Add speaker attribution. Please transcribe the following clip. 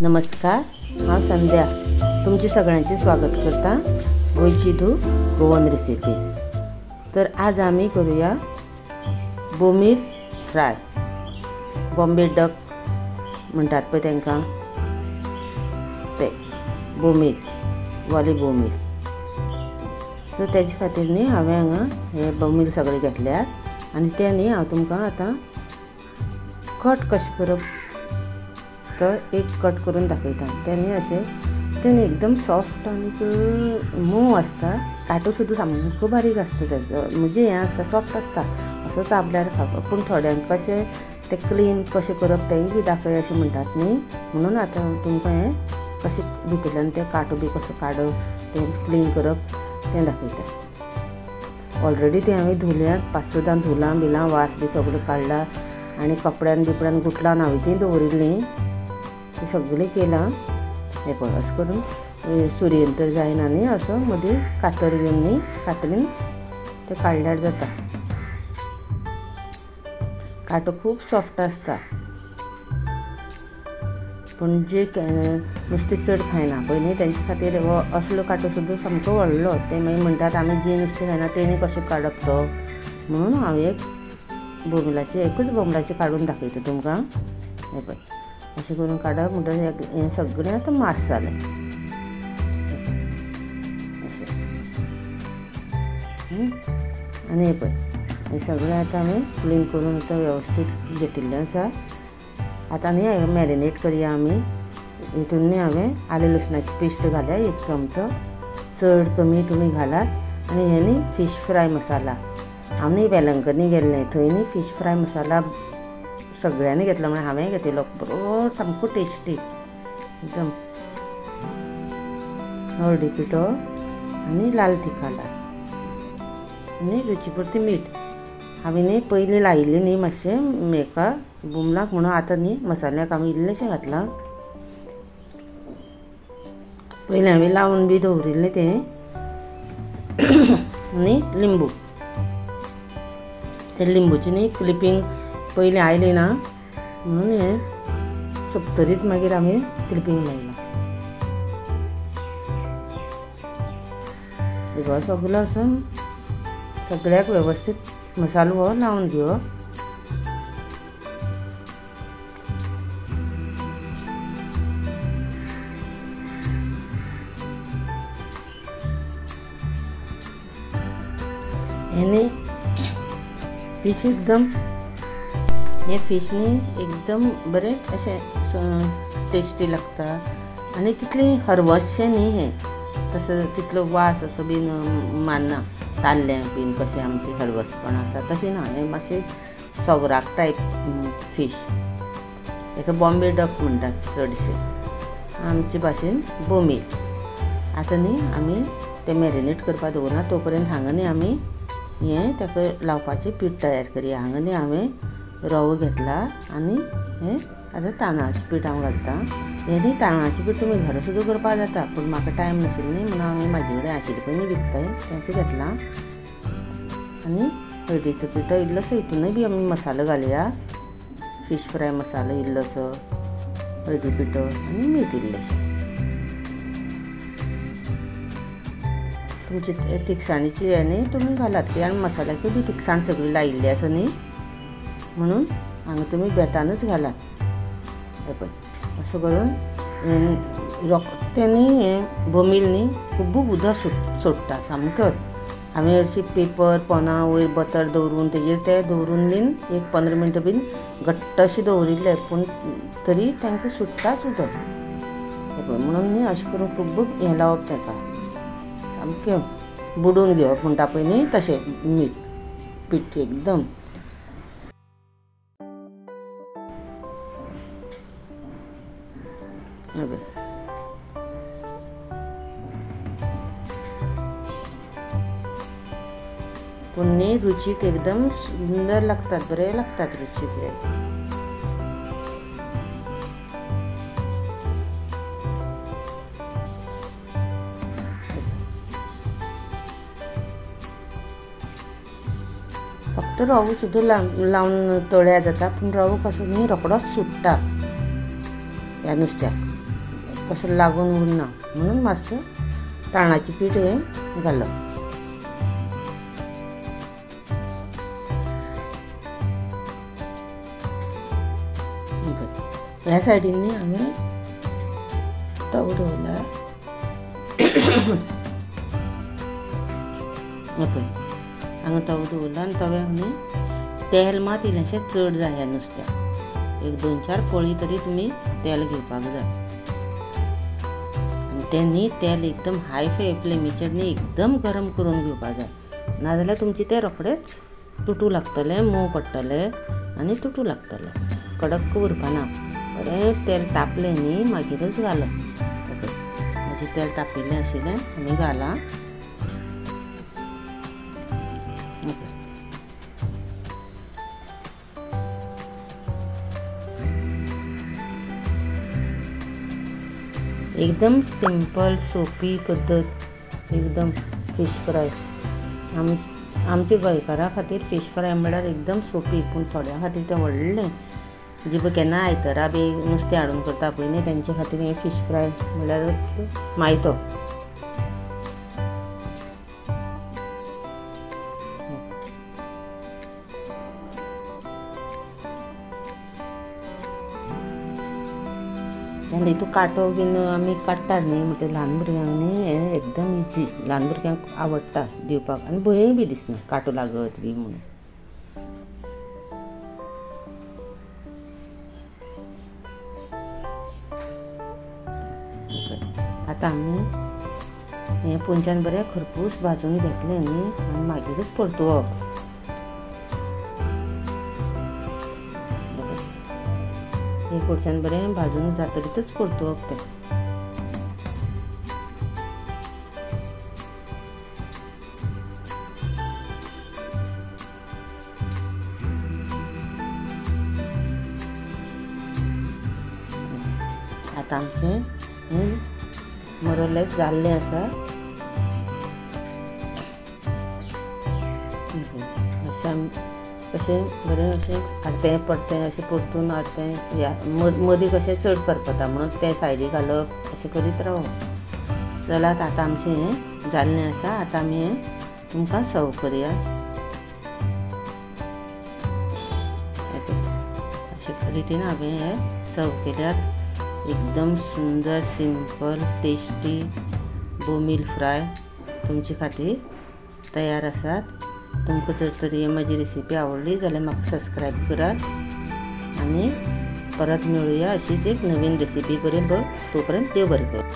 Speaker 1: नमस्कार, हांव संध्या तुमचे सगळ्यांचे स्वागत करता गोंयची धूव गोवन रेसिपी। तर आज आमी करूया बोमील फ्राय, बॉम्बे डक म्हणटात पळय तांकां, ते बोमील वाले बोमील। तर तेजे खातीर न्ही हांवें हांगा हे बोमील सगळे घेतल्यात आनी ते न्ही हांव तुमकां आतां कट कशें करप तर एक कट करून दाखयता। ते न्ही अशें ते न्ही एकदम सॉफ्ट आनी मोव आसता, कांटो सुद्दां सामको बारीक आसता तेजो, म्हणजे हें आसता सॉफ्ट आसता असो चाबल्यार खावपाक। पूण थोड्यांक कशें तें क्लीन कशें करप तेंय बी दाखय अशें म्हणटात न्ही, म्हणून आतां तुमकां हें कशें भितरल्यान तें कांटो बी कसो काडप तें क्लीन करप तें दाखयता। ऑलरेडी तें हांवें धुल्यात, पांच सदां धुलां बिलां वास बी सगळो काडला आनी कपड्यान बिपड्यान गुटलान हांवें तीं दवरिल्लीं, तें सगळें केलां। हें पळय अशें करून सुरयेन तर जायना न्ही, असो मदीं कातर घेवन न्ही कातरीन तें काडल्यार जाता। कांटो खूब सॉफ्ट आसता, पूण जे नुस्तें चड खायना पळय न्ही तेंचे खातीर हो असलो कांटो सुद्दां सामको व्हडलो। ते मागीर म्हणटात आमी जी नुस्तें खायना तेणी कशें काडप तो, म्हणून हांव एक बोमिलाचें एकूच बोमलाचें काडून दाखयता तुमकां। हें पळय अशें करून काडप म्हणटकीर हें सगळें आतां मांस जालें अशें। आनी हें पळय हें सगळें आतां आमी क्लीन करून आतां वेवस्थीत घेतिल्लें आसा। आतां न्ही हांवें मॅरिनेट करया आमी। हितून न्ही हांवें आलें लसणाची पेस्ट घाल्या एक चमचो, चड कमी तुमी घालात। आनी हें न्ही फीश फ्राय मसाला, हांव न्ही वेलंकनी गेल्लें थंय न्ही फीश फ्राय मसाला सगळ्यांनी घेतलो, म्हणून हांवें घेतिल्लो, बरो सामको टेस्टी एकदम। हळदी पिठो आनी लाल तिखट आनी रुची पुरती मीठ। हांवें न्ही पयलीं लायिल्ली न्ही मातशें हेका बोमलाक, म्हणून आतां न्ही मसाल्याक हांवें इल्लेंशें घातलां। पयलीं हांवें लावन बी दवरिल्लें तें। आनी लिंबू, ते लिंबूची न्ही क्लिपींग पयलीं आयली ना म्हणून हें सोंपतरीत मागीर आमी क्लिपींग लायलां। हो सगलो असो सगळ्याक वेवस्थीत मसालो हो लावन घेवप। हें न्ही फीश एकदम, हें फीश न्ही एकदम बरें अशें टेस्टी लागता आनी तितलें हरवसशें न्ही हें, तसो तितलो वास असो बीन मारना, ताल्लें बीन कशें आमचें हरवसपण आसा तशें ना, हें मातशें सोगराक टायप फीश। हेका बॉम्बे डक म्हणटात चडशे, आमचे भाशेन बोमील। आतां न्ही आमी तें मॅरिनेट करपाक दवरना तो पर्यंत हांगा न्ही आमी हें ताका लावपाचें पीठ तयार करया। हांगा न्ही हांवें रवो घेतला आनी हें आतां तांदळाचें पीठ हांव घालतां। हें न्ही तांदळाचें पीठ तुमी घरा सुद्दां करपाक जाता, पूण म्हाका टायम नाशिल्लो न्ही म्हणून हांवें म्हाजे कडेन आशिल्लें पळय न्ही विकताय तेंच घेतलां। आनी हळदीचो पिठो इल्लोसो, हितूनय बी आमी मसालो घालया, फीश फ्राय मसालो इल्लोसो, हळदी पिठो आनी मीठ इल्लेशें। तुमची तिखसाणीची हें न्ही तुमी घालात ती, आनी मसाल्याची बी तिखसाण सगळी लायिल्ली आसा न्ही म्हणून हांगा तुमी बेतानच घालात। हें पळय अशें करून तें न्ही हें बोमील न्ही खूब उदक सोडटा सामकेंच। हांवें हरशीं पेपर पोना वयर बतर दवरून तेजेर तें दवरून बीन एक 15 मिनटां बीन घट्ट अशें दवरिल्लें, पूण तरी तांकां सुट्टाच उदक। हें पळय म्हणून न्ही अशें करून खूब हें लावप ताका, सामकें बुडोवन घेवप म्हणटा पळय न्ही तशें मीठ पीठ एकदम। पूण न्ही रुचीक एकदम सुंदर लागतात, बरे लागतात रुचीक हे। फक्त रवो सुद्दां लावन तळ्यार जाता, पूण रवो कसो न्ही रोकडोच सुट्टा ह्या नुस्त्याक। कसो लागून उरना म्हणून मातसो तांदळाचें पीठ हें घालप. ह्या सायडीन न्ही हांवें तवो दवरला. पळय हांगा तवो दवरला आनी तव्याक न्ही तेल मात इल्लेंशें चड जाय ह्या नुस्त्याक, एक 2-4 पळी तरी तुमी तेल घेवपाक जाय. आनी तें न्ही तेल एकदम हाय फ्लेमीचेर न्ही एकदम गरम करून घेवपाक जाय, नाजाल्यार तुमचें तें रोखडेंच तुटूं लागतलें, मोव पडटलें आनी तुटूं लागतलें, कडक उरपाना. बरें तेल तापलें न्ही मागीरच घालप. मागीर तेल तापिल्लें आशिल्लें आमी घालां. एकदम सिंपल सोपी पद्दत एकदम फिश फ्राय. आमच्या गोंयकारां खातीर फिश फ्राय म्हळ्यार एकदम सोपी, पूण थोड्यां खातीर तें व्हडलें जी पळय केन्ना आयतारा बी नुस्तें हाडून करता पळय न्ही तेंचे खातीर हें फिश फ्राय म्हळ्यार मायतो. आनी हितून कांटो बीन आमी काडटात न्ही म्हणटकीर ल्हान भुरग्यांक न्ही हें एकदम इजी, ल्हान भुरग्यांक आवडटा दिवपाक आनी भंयूय बी दिसना कांटो लागत बी म्हणून. आतां आमी हें पोंच्यान बरें खरपूस भाजून घेतलें न्ही आनी मागीरच परतुवप. हे कडच्यान बरें भाजून जातकीच परतुवप तें. आतां आमचें हें मोरलेस जाल्लें आसा. अशें अशें बरें अशें आरतें परतें अशें परतून आरतें ह्या मदीं कशें चड करपता म्हणून तें सायडीक घालप अशें करीत रावप. चलात आतां आमचें हें जाल्लें आसा. आतां आमी हें तुमकां सर्व करुया. अशे रितीन हांवें हें सर्व केल्यात. एकदम सुंदर सिंपल टेस्टी बोमील फ्राय तुमचे खातीर तयार आसात. तुमकां जर तरी म्हजी रेसिपी आवडली जाल्यार म्हाका सबस्क्रायब करात आनी परत मेळुया अशीच एक नवीन रेसिपी करून. तो पर्यंत देव बरें करूं.